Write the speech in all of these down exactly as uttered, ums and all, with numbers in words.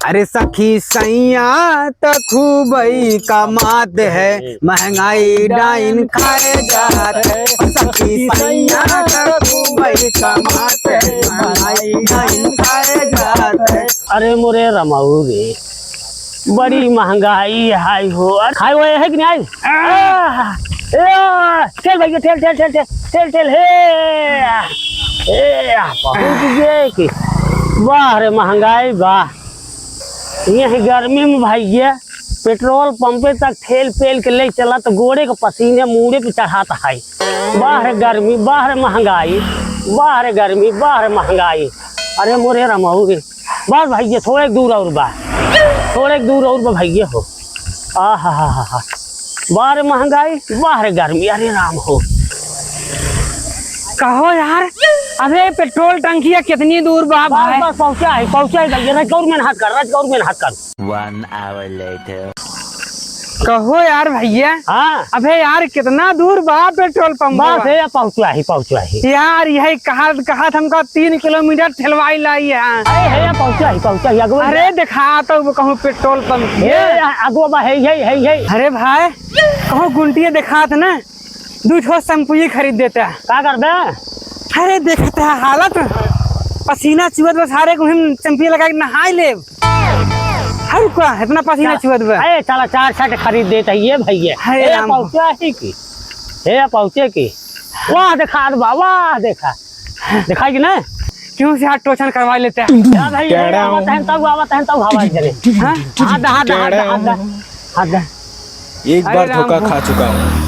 अरे सखी सैया त खूबई कमात है, महंगाई डाइन खाए जात है। सखी सैया त खूबई कमात है, महंगाई डाइन खाए जात है। अरे मोरे रमऊ रे, बड़ी महंगाई है हो। अरे खाए हुए है कि नहीं? आह, ए, आ, ठेल भैया, ठेल, ठेल, ठेल, ठेल, ठेल, ठेल, हे, ए, आ, पहुँच गए कि, वाह रे महंगाई, वाह। यह गर्मी में भैया पेट्रोल पंपे तक ठेल पेल के ले चला तो गोड़े के पसीने मूड़े पे चढ़ात है। वाह रे गर्मी, वाह रे महंगाई, वाह रे गर्मी, वाह रे महंगाई। अरे मोरे रमऊ रे, बस भैया, थोड़े दूर और बा, थोड़े दूर और बा भैया हो। आहा हा हा हा। वाह रे महंगाई, वाह रे गर्मी, अरे राम हो। कहो यार, अबे पेट्रोल टंकिया कितनी दूर बा बस, भाई? बस पहुँचा है, पहुँचा है भैया, रजगौर में हाथ कर, रजगौर में हाथ कर। One hour later। कहो यार भैया। हाँ। अबे यार, कितना दूर बा पेट्रोल पंप बस बा? है, पहुँचा है, पहुँचा है। यार, यही कहा, कहा हमका तीन किलोमीटर ठेलवाई लाई है। अरे है, पहुँचा है, पहुँचा है, अगवा। अरे देखा तो वो कहूँ पेट्रोल पंप ए, है। अगवा बा, है, है, है, है। अरे भाई, कहूँ गुंटिया देखात ना, दू ठो शैम्पूए खरीद देता। का करबे? अरे देखता है हालत, पसीना चुअत बस, हर एक उहिम शैम्पू लगा के नहाई लेब। हर का इतना पसीना चुअत बा। अरे चला चार सेट खरीद देता है ये भैया। हे ए, राम। पहुँचा ही की। हे पहुँचे की। वाह देखा रे बा, वाह देखा। देखा कि ना? क्यों से हाथ टोचन करवा लेते हैं? या भाई, ये टेढ़ा आवत हूँ। हैं तब, आवत हैं तब हवा चले। हाँ? हाथ दा, हाथ दा, हाथ दा, टेढ़ा हाथ दा, हूँ। हाथ दा। एक अरे बार राम धोखा हो। खा चुका हूँ।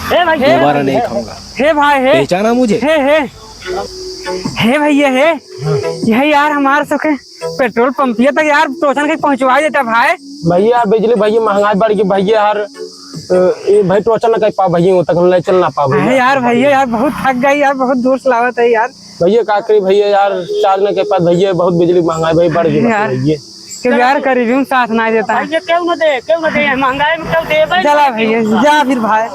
हे भाई, हे दोबारा भाई, नहीं हे, खाऊंगा। हे भाई, हे। पहचाना मुझे? हे, हे। हे भैया, हे। यही यार हमार सबके पेट्रोल पंपिया तक यार टोचन के पहुँचवा देता भाई। भैया यार, बिजली भैया महंगाई बढ़ गई भैया यार। अ, ये भाई टोचन ना कर पा भैया, वो तक हम ले चल ना पा भैया। अरे यार भैया यार, बहुत थक गई यार, बहुत दूर से लावत है यार। भैया का करी भैया यार, चार्ज ना कर पात भैया, बहुत बिजली महंगाई भाई बढ़ गई अरे यार। भैया। क्यों यार, गरीबी में साथ ना देता है। भैया क्यों ना दे, क्यों ना दे, महंगाई में क्यों दे भाई? चला भैया, जा फिर भाई।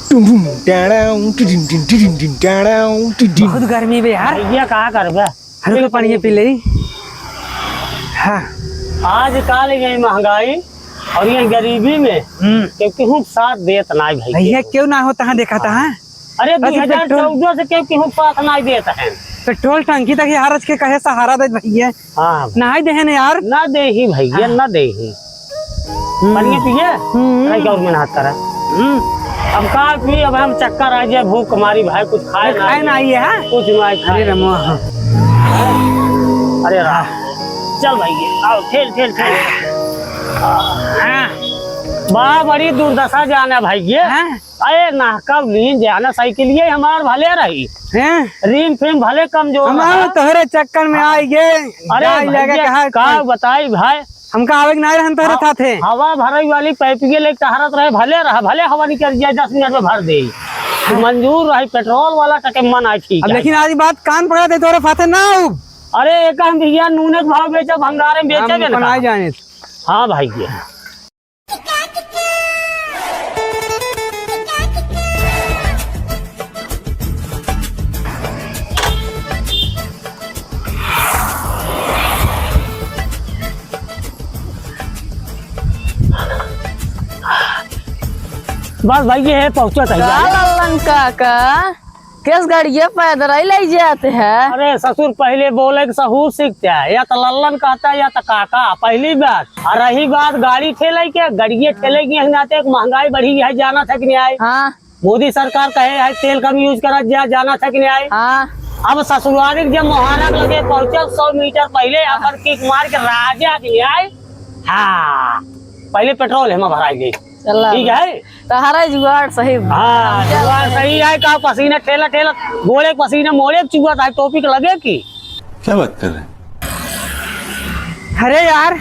टुम टुम टाड़ा, टुम टुम टुम टुम टाड़ा, टुम टुम। बहुत गर्मी बे यार। भैया का करबे? हल्का पानी पी ले। हाँ। आजकल ये महंगाई और ये गरीबी में हम्म। क्यों केहू साथ देत नाई भैया। भैया क्यों ना होता है, देखा था, हाँ? अरे, बस दू हजार चौदह से क्यों केहू साथ नाई देत है। पेट्रोल टंकी तक यार आज के कहे सहारा देत भैया। हाँ। नाई देहन यार। ना देही भैया, हाँ। ना देही। हम्म। पानी पिए? हम्म। ट्राई कर, मैंने हाथ करा। हम्म। अब का पी, अब हम चक्कर आ जाए, भूख मारी भाई, कुछ खाए अरे ना खाए ना आइए, हाँ? कुछ ना खाए। अरे रमवा। अरे राम। चल भाई, आओ, ठेल, ठेल, ठेल। हाँ। बा, बड़ी दुर्दशा जाना भाई ये। हाँ? अरे ना, कब नींद जाना, साइकिल ये हमार भले रही। हैं? रीम फीम भले कमजोर हमार रहा। तोहरे चक्कर में हाँ। आई गे। अरे जाए भैया, लगे कहा का कोई बताई भाई? हमका आवे के नाई रहन तोहरे ह-, साथे। हवा भरई वाली पाइपिये लेके टहरत रहे, भले रहा, भले हवा निकल जाए, दस मिनट में भर दे। हाँ। मंजूर रही, पेट्रोल वाला टके मन आए, ठीक अब है। लेकिन आज बात कान पकड़ा दे, तोहरे साथे ना आउब। अरे, एक हम भैया नूने के भाव बेचे, भंगारे में बेचे हम के ना। बनाए जाने। हाँ भाई जी। बस भाई, ये है, पहुँचत है का यार। लल्लन काका, केस गाड़िया पैदल ही ले जाते हैं? अरे ससुर, पहले बोले के सहूर सीखते हैं, या तो लल्लन कहता है या तो काका। पहली बात, और रही बात गाड़ी ठेले के, गाड़िए ठेले की यही नाते एक महंगाई बढ़ी है, जाना था कि नहीं आए? हाँ। मोदी सरकार कहे है तेल कम use करा जा, जाना था कि नहीं आए? हाँ। अब ससुरारी के जब मोहारा के लगे पहुँचे, सौ मीटर पहले अपन किक मार के राजा के नहीं आए। हाँ, पहले पेट्रोल है, मैं भराई गई। चला। ठीक है? तहरा जुगाड़ सही। हाँ, जुगाड़ सही है, का पसीना ठेला ठेला, गोड़े के पसीना मोड़े के चुआ था, टोपी के लगे की? क्या बात कर रहे हैं? अरे यार,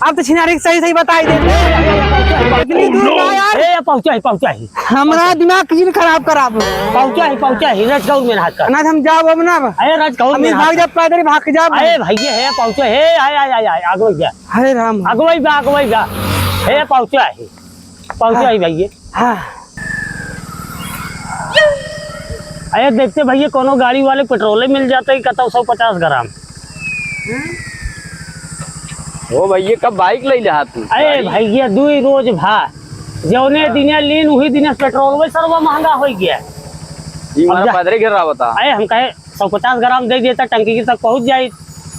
अब तो छिनारी सही सही बताई देते। इतनी दूर ना यार। ए, पहुँचा ही, पहुँचा ही। हमरा दिमाग किसी ने खराब कराब। पहुँचा ही, पहुँचा ही, रजगौर में हाथ कर। ना हम जाब अब ना। अरे, रजगौर हम में हाथ भाग कर। जाब, पैदल ही भाग के जाब। अरे भैया, हे पहुँचे, हे, आय, आय, आय, आय, आगो जा। हरे राम। अगुवाई बा, अगुवाई बा। हे, पहुँचा ही, पहुँचा ही भैया। हाँ। अरे देखते भैया, कोनो गाड़ी वाले पेट्रोले मिल जाते ही कतौ सौ पचास ग्राम। ओ भैया, कब बाइक लइ लिहा तू? अरे गाड़ी? भैया, दुई रोज भा, जौने दिने लीन, उही दिने पेट्रोल, वही सरवा महंगा होइ गया। ई अब हमारा जा। पैदल ही घर रहा बता। अरे हम कहे, सौ पचास ग्राम दे देता, टंकी तक पहुँच जाई।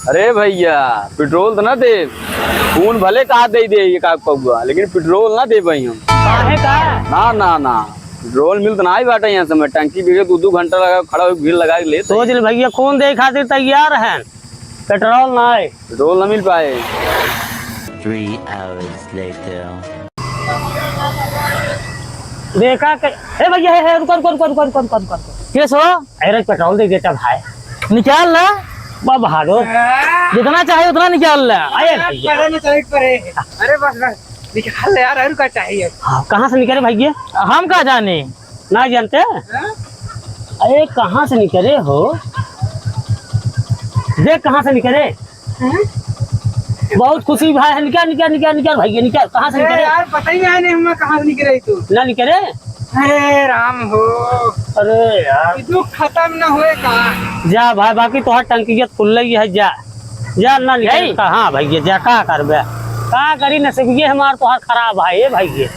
अरे भैया, पेट्रोल तो ना दे, खून भले कहा दे दे ये का कौआ, लेकिन पेट्रोल ना दे भाई हम। काहे का? ना, ना, ना, पेट्रोल मिलत ना ही बाटे यहाँ समय, टंकी भी दो दो घंटा लगा खड़ा हो, भीड़ लगा के लेते। सोच ले भैया, खून दे खातिर तैयार हैं, पेट्रोल ना है। पेट्रोल ना मिल पाए। Three hours later. देखा के, हे भैया, हे, हे, रुको, रुको, रुको। केस हो? अरे, पेट्रोल दे देता भाई। निकाल ला। बा बहादुर। जितना चाहे उतना निकाल ला। अरे यार, भैया। परे ना चले, परे। अरे बस, बस। निकाल ले यार, और का चाहिए? हाँ, कहाँ से निकले भैया? हम का जाने? ना जानते? हाँ? अरे, कहाँ से निकले हो? देख, कहाँ से निकले? हाँ? बहुत खुशी भाई है, निकल, निकल, निकल, निकल भैया, निकल, कहाँ से अरे निकले? यार, पता ही नहीं, नहीं, मैं कहाँ से निकले तू? ना निकले? अरे राम हो। अरे यार। ये दुख खत्म ना होए का? जा भाई, बाकी तोहार टंकिया फुल रही है, जा। जा ना निकले यही? कहाँ भैया, जा, का करबे? का करी, नसीबिये हमार तोहार खराब है, ए भैया।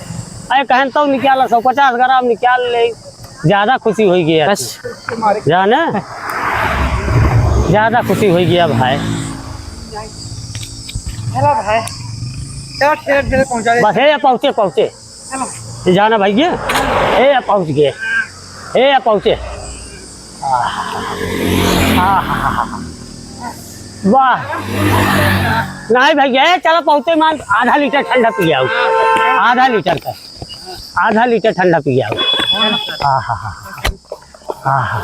अरे कहन तो निकाल, सौ पचास ग्राम निकाल ले। ज्यादा खुशी होइ गया बस। जाने, ज्यादा खुशी होइ गया भाई। चला भाई, चला, ठेले, ठेले पहुंचा दे। बस, ए, पहुंचे, पहुंचे। चला। ये जाना भाई, ये, ए, पहुंच गए, ए, पहुंचे। आह, आह, वाह, नहीं भैया, ए, चला, पहुंचे मान, आधा लीटर ठंडा पी आओ, आधा लीटर का। आधा लीटर ठंडा पी आओ। आहा, आहा।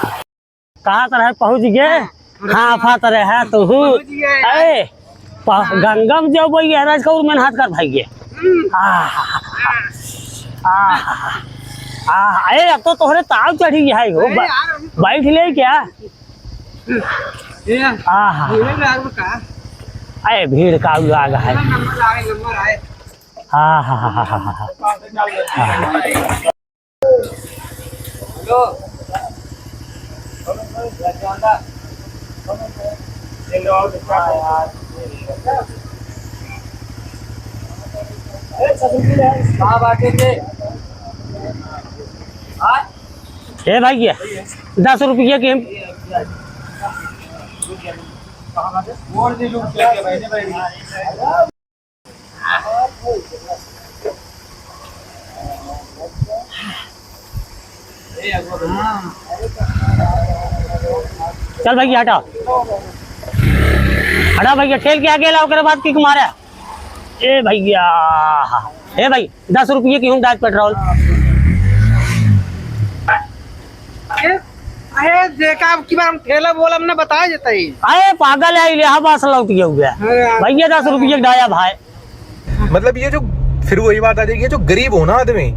कहा तरह पहुँच गए? हाँ, फा तरह है तो हूँ। पहुँच गए। अरे, प-, हाँ। गंगम जो बोई है, राज कौर में हाथ कर भाई गए। हम्म। आहा, आहा, आहा। ए, अब तो तोहरे ताव चढ़ी है हो। अरे ब-, यार, अभी तो बैठ ले क्या? ये, आहा। ये यार, वो कहाँ? अरे, भीड़ का लाग है। नंबर आए, नंबर आए। आहा, हा, हा, हा, हा। ए भाई, ये दस रुपये की हम चल भैया, हटा। हटा भैया, ठेल के आगे ला, ओकरे बाद kick मारा। ए भैया, ए भाई, दस रुपये की हूँ डायरेक्ट पेट्रोल। अरे, अरे, देखा, अब की बार हम ठेला बोला, हमने बताया जाता ही। अरे, पागल है, इलाहाबाद से लौट गया हुआ। अरे यार। भैया, दस रुपये डाया भाई। मतलब, ये जो, फिर वही बात आ जाएगी, ये जो गरीब हो ना आदमी,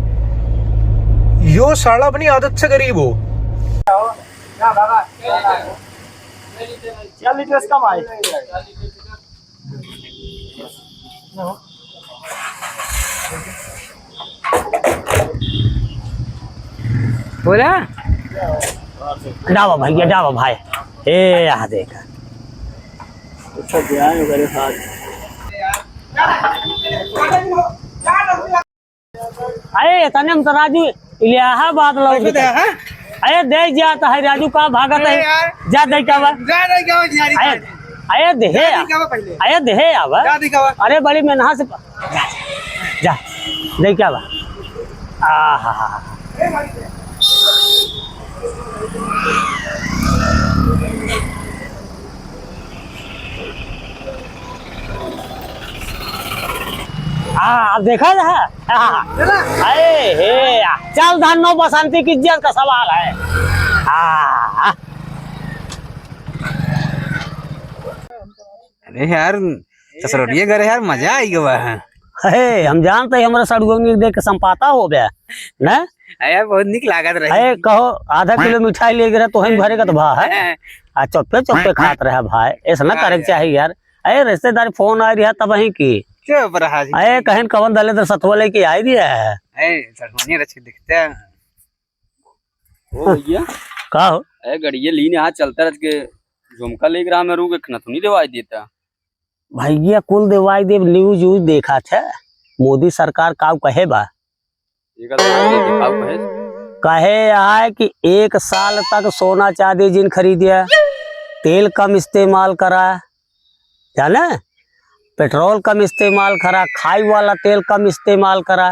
यो साला अपनी आदत से गरीब हो। क्या लीजिए इसका भाई? बोला? डावा भैया, डावा भाई। ए, यहाँ देखा। अच्छा, ध्यान करे साथ। अरे, इतने में तो राजू इलाहाबाद लौट गया। हाँ? अरे, दे जा तो है राजू, का भागत है? अरे यार। जा दे क्या बा? जा दे क्या बा, यार, अरे, अरे, दे जा दे आवा। क्या बा पहले? अरे, दे आवा। जा दे क्या बा? अरे, बड़ी मेहनत से, जा, जा, दे क्या बा? आहा। आ, अब देखा रहा? आ, अरे हे, चल धन्नो बसंती की इज्जत का सवाल है। आ, अरे यार, ससुरलिए करे यार, मजा आई गवा है। हे, हम जानते हैं, हमरा सड़ुआ देख के संपाता हो गया, ना? अरे यार, बहुत निक लागत रही। अरे कहो, आधा किलो मिठाई ले गए तो हम घरे का तो भा है। आ चुप्पे चुप्पे खात रहा भाई, ऐसा ना करे के चाहिए यार। अरे रिश्तेदार फोन आ रहा तब वहीं की। चुप रहा जी। अरे कहें कवन दले तो सतुआ लेके आई रहा है। अरे सतुआ नहीं रच के दिखते हैं। ओ भैया। का हो? अरे गड़िया लीन यहाँ चलता रच के झुमका लेके रहा मैं, रुक एक नथुनी देवाई देता। भैया कुल देवाई देव, न्यूज व्यूज देखा थे, मोदी सरकार काऊ कहे बा? एकर बाद देखे काऊ कहे? कहे आए कि एक साल तक सोना चांदी जिन खरीदिया, तेल कम इस्तेमाल करा, जाने, पेट्रोल कम इस्तेमाल करा, खाई वाला तेल कम इस्तेमाल करा,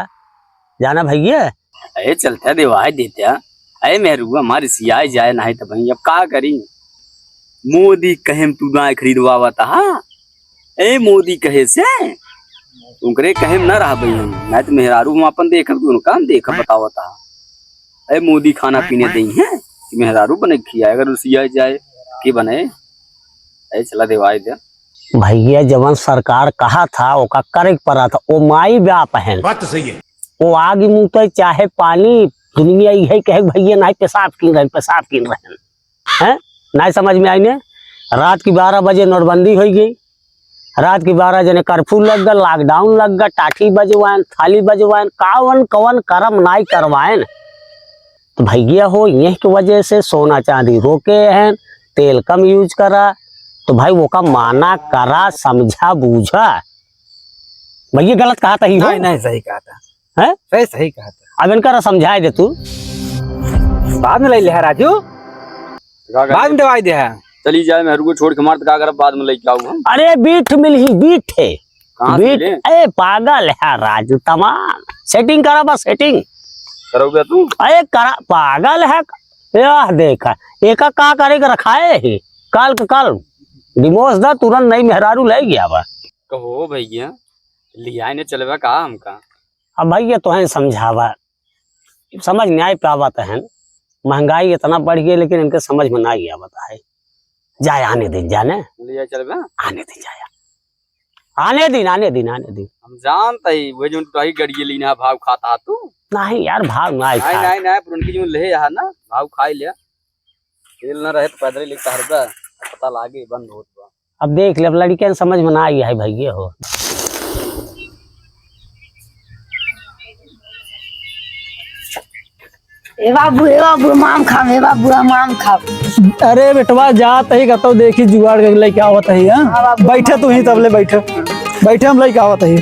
जाना भैया। अरे चलता देवाई देता, अरे मेहरुआ हमारी सियाई जाए नहीं तो भाई अब का करी? मोदी कहेम तू ना खरीदवावत हा। ए मोदी कहे से उनकरे कहेम ना रहबे हम, नहीं तो मेहरारू हम अपन देखब कि उनका हम देखब बतावत हा। ए मोदी खाना पीने देई है कि मेहरारू बने खियाए, अगर उ सियाई जाए के बने। ए चला देवाई दे। भैया जवन सरकार कहा था ओका करे के पड़ा था, वो माई बाप है। बात तो सही है। वो आग मुँह पे चाहे पानी, दुनिया यही कहे भैया नहीं पेशाब किन रहे, पेशाब किन रहे। हैं? नहीं समझ में आई ने? रात की बारह बजे नोटबंदी होइ गई, रात की बारह जने कर्फ्यू लग गए, लॉकडाउन लग गए, टाठी बजवाएन, थाली बजवाएन, कावन कवन करम नाई करवाएन। तो भैया हो, यह की वजह से सोना चांदी रोके हैं, तेल कम यूज करा। तो भाई वो का माना करा, समझा बूझा। भैया गलत कहा था ही हो? नहीं, नहीं, सही कहा था। हैं? सही, सही कहा था। अब इनका समझाए दे तू। बाद में ले ले राजू, का करे? बाद में दवाई दे है। चली जाए, मेहरुआ छोड़ के मार, तो का करब, बाद में लेके आऊ हम। अरे बीठ मिलही, बीठ है। कहाँ से बीठ? मिले? ए पागल है राजू, तमाम सेटिंग करा बस, सेटिंग। करोगे तू? अरे करा, पागल है। यह देखा, एका का करे के रखाए है, कल के कल डिवोर्स दा, तुरंत नई मेहरारू ले गया बा। कहो भैया, लियाए ने चलबा का हमका? अब भैया तोहें समझावा, समझ नहीं पावत है, महंगाई इतना बढ़ गई, लेकिन इनके समझ में नहीं आवत है। जाए आने दे, जाने। ले जाए चलबे? आने दे, जाए। आने दिन, आने दिन, आने दिन। हम जानत ही, वही जोन टुटाही गड़िए लीना भाव खाता तू। नहीं यार, भाव नहीं नहीं, खा। नहीं, नहीं, पुरनकी जोन ले है ना, भाव खाई ले। तेल ना रहे तो पैदल ही लेके हरदा, पता लागे, बंद होत बा। अब देख ले, अब लड़कियन समझ में ना आई है भैया हो। ए बाबू, ए बाबू, माम खाब, ए बाबू, माम खाब। अरे बेटवा, जात ही कतौ देखी जुगाड़ के लेके आवत ही, हाँ? हाँ बाबू, बैठे माम तू ही खाब। तबले बैठे, बैठे हम लेके आवत ही।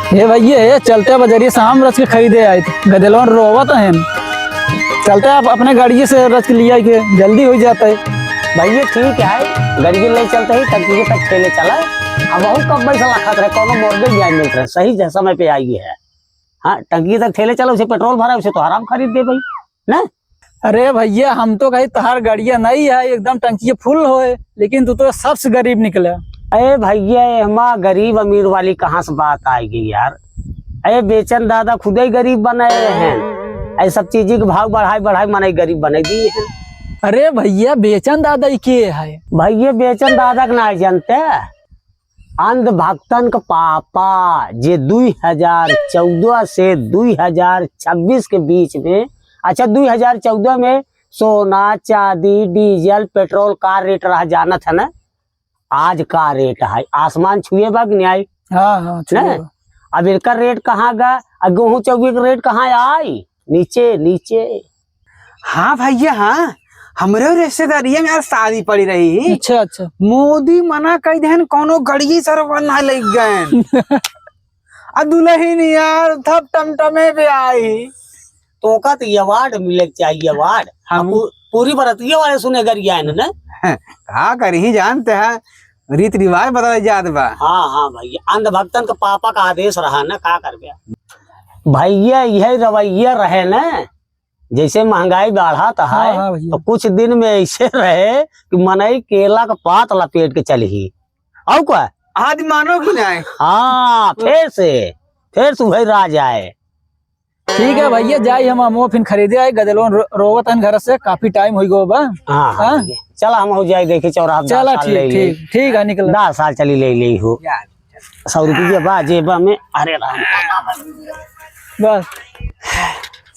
हे भैया, हे चलते बजरिया से आम रच के खरीदे आए थे, गदेलवन रोवत हैं। चलते आप अपने गाड़िए से रच के लिया के जल्दी हो जाता है। भैया ठीक है, गाड़िए ले चलते ही टंकी तक ठेले चला। अब वहू कब बैठा लखत रहे, कोनो मोर्गे जाए मिलत रहे, सही ज-, समय पे आई है। हाँ, टंकी तक ठेले चला, उसे पेट्रोल भरा, उसे तो आराम खरीद दे भाई। ना? अरे भैया, हम तो कही तहार गड़िया नहीं है, एकदम टंकी फुल होए, लेकिन तू तो सबसे गरीब निकला। अरे भैया, एहमा गरीब अमीर वाली कहाँ से बात आएगी यार? अरे बेचन दादा खुदे ही गरीब बनाए हैं, ऐ सब चीजें के भाव बढ़ाई बढ़ाई मने गरीब बनाई दिए हैं। अरे भैया, बेचन दादा ही के है? भैया, बेचन दादा के ना जानते? अंधभक्तन के पापा जे दुई हजार चौदह से दुई हजार छब्बीस के बीच में, अच्छा, दुई हजार चौदह में सोना, चांदी, डीजल, पेट्रोल का रेट रहा जानत है ना? आज का रेट है, आसमान छुए बा कि नहीं आई? हाँ, हाँ, छुए ना? बा। अब इनका रेट कहाँ गा, आ गेहूं चौकी का रेट कहाँ आई? नीचे, नीचे। हाँ भैया, हाँ, हमरे रिश्तेदारिया में आज शादी पड़ी रही। अच्छा, अच्छा। मोदी मना कई देहन, कोनो गड़िए सरवा ना ले गए। आ दुल्हन यार थप टमटमे पे आई। तो का तो अवार्ड मिले के चाहिए, अवार्ड। हम अब पू-, पूरी बरतिया वाले सुने गरिया है ना? का करी जानते हैं, रीत रिवाज बदल जात बा। हाँ, हाँ भैया, अंधभक्तन का पापा का आदेश रहा ना, का करबे? भैया, यही रवैया रहे ना, जैसे महंगाई बढ़त है, हाँ, हाँ भैया। तो कुछ दिन में ऐसे रहे कि मनई केला का पात लपेट के चली ही। और का? आज मानो कि नहीं? हाँ, फिर से, फिर से वही राज आए। ठीक है भैया, जाई हम अमवा फिन खरीदे आई, गदेलवन रो-, रोवत हन घर से, काफी टाइम हो गो बा। हाँ, हाँ, हाँ? ठीक है। चला हम हो जाए, देखी चौराहा चला, दस साल ठीक, ले ले। ठीक, ठीक है, निकल। दस साल चली ले ले हो। सौ रुपया बा जेबा में। अरे राम। बस।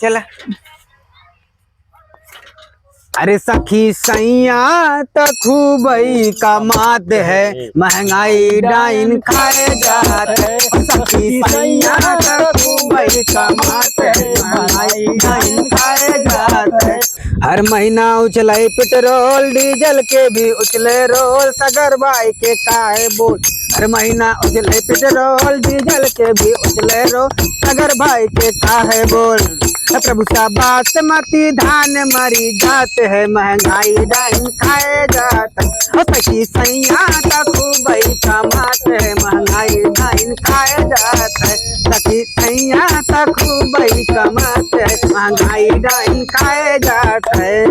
चला। अरे सखी सैया त खूबई कमात है, महंगाई डाइन खाए जात है। सखी सैया त खूबई कमात है, महंगाई डाइन खाए जात है। हर महीना उछले पेट्रोल, डीजल के भी उछले रोल, सगर भाई के काहे बोल। हर महीना उछले पेट्रोल, डीजल के भी उछले रोल, सगर भाई के काहे बोल। प्रभु सा बासमती धान मरी जात है, महंगाई डाइन खाए जात है। ओ सखी सैया त खूबई कमात है, महंगाई डाइन खाए जात है। सखी सैया त खूबई कमात है, महंगाई डाइन खाए जात है।